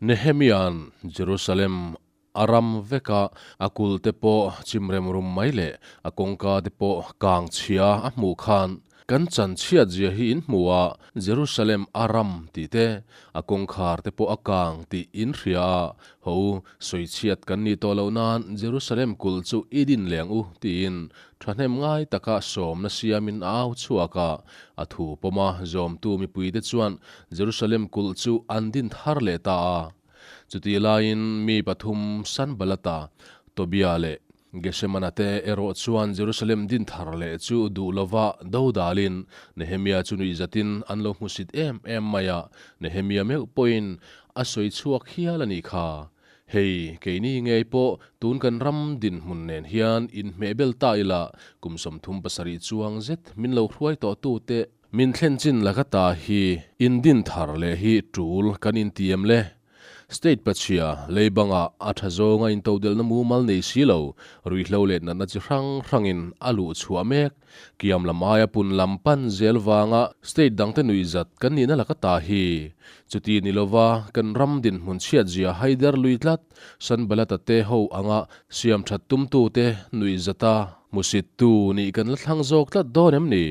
Nehemia'n Jerusalem a ram veka a kulte pawh chim rem rum mai leh a kawngka te pawh kang chhia a hmuh khan, Kan chan chhiat zia hi in hmu a, Jerusalem a ram tih te, a kawngkhar te pawh a kang tih in hria a, haw u, sawi chhiat kan nih tawh loh nan Jerusalem kulh chu i din leng u tiin thahnem ngai taka sawmna siamin a au chhuak a. A thu pawma zawmtu mipuite chuan Jerusalem kulh chu an din thar leh ta a. Chutih laiin mi pathum Sanbalata, Tobia leh Geshemana te erawh chuan Jerusalem din thar leh chu duh lova do dalin Nehemia chu nuih zatin an lo hmusit em em mai a, Nehemia meuh pawhin a sawi chhuak hial a nih kha. Hei, keini ngei pawh tun kan ram dinhmun nen hian inhmehbel ta ila, kum 37 chuang zet min lo hruai tawh tute min thlen chin laka ta hi indin thar leh hi tul kan intiam le. State pachhia, leibangah a tha zawnga intodelhna mumal nei si lo, ruihhlo leh natna chi hrang hrangin a luh chhuah mek. Kiam lam aia pun lam pan zel vanga state dangte nuihzat kan nihna laka ta hi. Chuti ni lova kan ram dinhmun chhiatzia haider lui tlat, Sanbalata te ho anga siam that tumtute nuihzata hmusittu nih kan la thlang zawk tlat dawn em ni?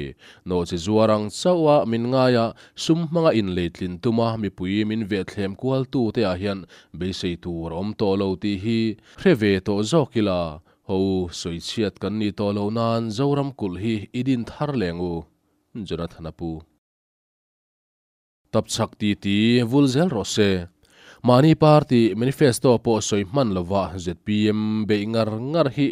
Nawhchi zuar ang chauha min ngaia sum hmanga inleitlin tuma mipui min vehthlem kualtu te ah hian beisei tur a awm tawh lo tih hi hre ve tawh zawk ila, ho u, sawichhiat kan nih tawh loh nan Zoram kulh hi i din thar leng u, Jonathan a pu. Tapchhak titi vul zel rawh se. Mahni party manifesto pawh sawi hman lova zpm beih ngar ngar hi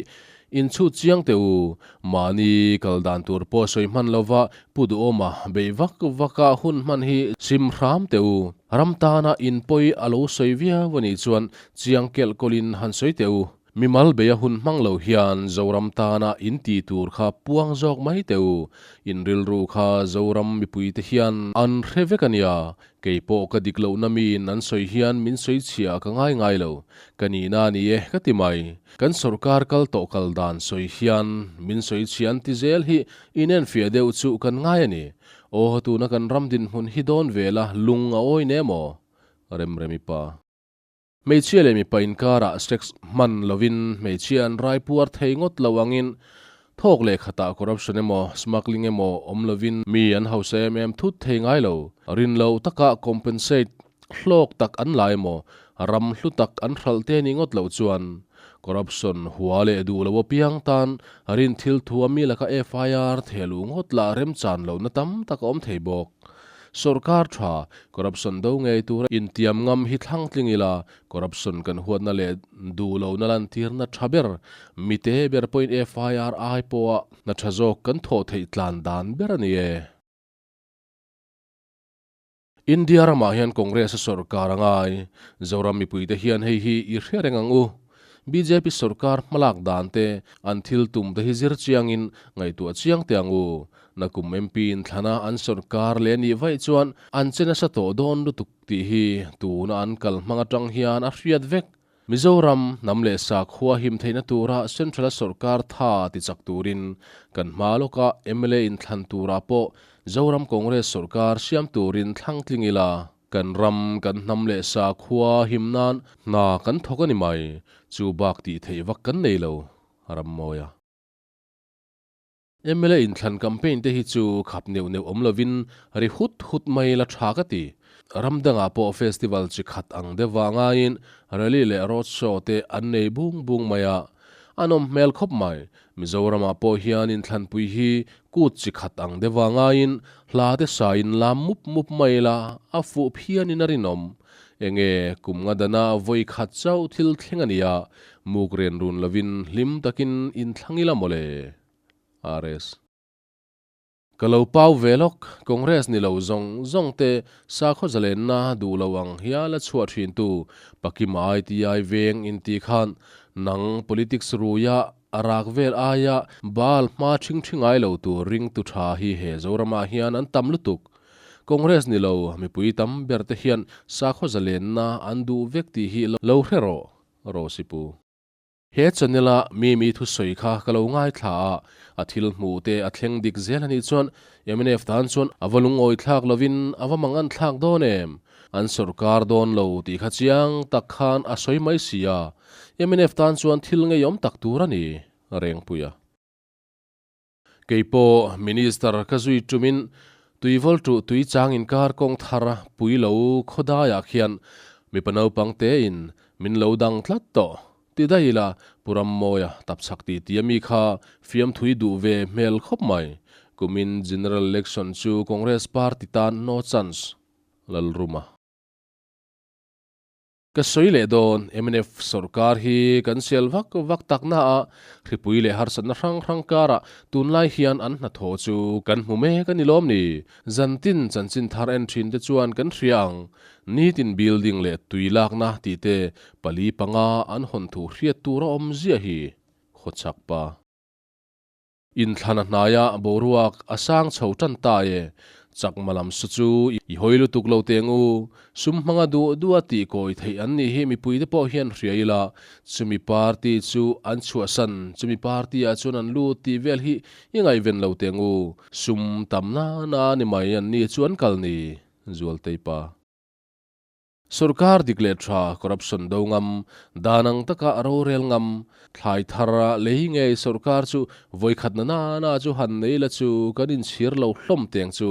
inchhut chiang teh u. Mahni kal dan tur pawh sawi hman lova Pu Duhawma beih vak vaka hun hman hi sim hram teh u. Ram tana inpawi a lo sawi viau a nih chuan chiang kelh kawlhin han sawi teh u. Mimal beia hun hmang lo hian Zoram tana in ti tur kha puang zawk mai teh u. In rilru kha Zoram mipuite hian an hre vek a nia. Kei pawh ka dik lohna miin an sawi hian min sawi chhia ka ngai ngai lo. Ka nihna a ni e ka ti mai. Kan sawrkar kal tawh kal dan sawi hian min sawi chhia an ti zel hi inenfiah deuh chu kan ngai a ni. Aw tuna kan ram dinhmun hi dawn vela lung a awi ne maw? Remremi pa. Hmeichhia leh mipa inkarah sex hman lovin hmeichhia an rai puar thei ngawt lo angin thawk leh khatah corruption emaw smuggling emaw awm lovin mi an hausa em em thut thei ngai lo. Rin loh taka compensate hlawk tak an la emaw ram hlu tak an hralh te nih ngawt loh chuan corruption hua leh duh lo apiang tan rin thil thua mi laka FIR thehluh ngawt lah remchan lohna tam tak a awm thei bawk. Sorkar tha, corruption do ngei tura intiam ngam hi thlang tling ila, corruption kan huatna leh duh lohna lantirna tha ber, mite ber pawhin FIR ai pawha hna tha zawk kan thawh theih tlan dan ber a ni e. India ramah hian Congress a sorkar a ngai. Zoram mipuite hian hei hi i hria reng ang u. Bjp sorkar hmalak dan te, an thil tum te hi zir chiangin ngaihtuah chiang teh ang u. Nakum MP in thlana an sorkar leh anih vaih chuan an che nasa tawh dawn lutuk tih hi tuna an kal hmang atang hian a hriat vek. Mizoram hnam leh sakhua him theihna tura Central-a sorkar tha ti chak turin kan hma lawka mla in thlan turah pawh Zoram Congress sorkar siam turin thlang tling ila kan ram kan hnam leh sakhua him nan hna kan thawk a ni mai. Chu bak tih theih vak kan nei lo, Rammawia. Mla inthlan campaign te hi chu khap neuh neuh awm lovin ri hut hut mai la tha ka ti. Ram dangah pawh festival chi khat ang deuhva ngaiin rally leh road show te an nei bung bung mai a, a nawm hmel khawp mai. Mizoramah pawh hian inthlanpui hi kut chi khat ang deuhva ngaiin hla te sain lam mup mup mai la a fuh phianin a rinawm. Enge kum nga dana vawi khat chauh thil thleng a nia, muk ren run lovin hlim takin inthlang ila mawle. RS. Ka lo pau ve lawk, Congress ni lo zawng zawng te sakhaw zalenna duh lo ang hial a chhuah thin tu Pakima ITI veng inti khan nang politics ruia a rak vel aia bal hma thing thi ngai lo tur ringtu tha hi he Zoramah hian an tam lutuk. Congress ni lo mipui tam ber te hian sakhaw zalenna an duh vek tih hi lo hre rawh, Rosipu. He channel a Mimi thusawi kha ka lo ngaithla a, a thil hmuh te a thleng dik zel a nih chuan mnf tan chuan a va lungawi thlak lovin a va mangan thlak dawn em? an sorkar dawn lo tih kha chiang tak khan a sawi mai si a, mnf tan chuan thil ngeiawm tak tur a ni, Rengpuia. Kei pawh Minister ka zui tumin Tuivawltu tui chang inkar kawng thar pui lo khawdaiah khian mipa naupang tein min lo dang tlat tawh. Ti daih ila, Pu Rammawia tapchhak ti tia mi kha fiamthui duh ve hmel khawp mai. Kumin General Election chu Congress Party tan no chance. Lalruma. Ka sawi leh dawn, mnf sorkar hi kan sial vak vak tak na a, hripui leh harsatna hrang hrang karah tunlai hian an hnathawh chu kan hmu mek a ni lawm ni? Zantin chanchin thar en thin te chuan kan hria ang, nitin building leh tui lakna tih te pali panga an hawn thu hriat tur a awm ziah hi khawchhak pa. Inthlan a hnaia boruak a sang chho tan ta e. Chakma lam su chu i hawi lutuk lo teng u. Sum hmanga duh duh a tih kawi theih an nih hi mipui te pawh hian hria ila, chumi party chu an chhuahsan, chumi party ah chuan an lut tih vel hi i ngaihven lo teng u. Sum tam na na ni mai an ni chu an kal ni, Zualtei pa. Sorkar dik leh tha, corruption do ngam, dan ang taka a rorel ngam, thlai thar a lei ngei sorkar chu vawikhat na na na chu han nei la chu kan inchhir lo hlawm teng chu.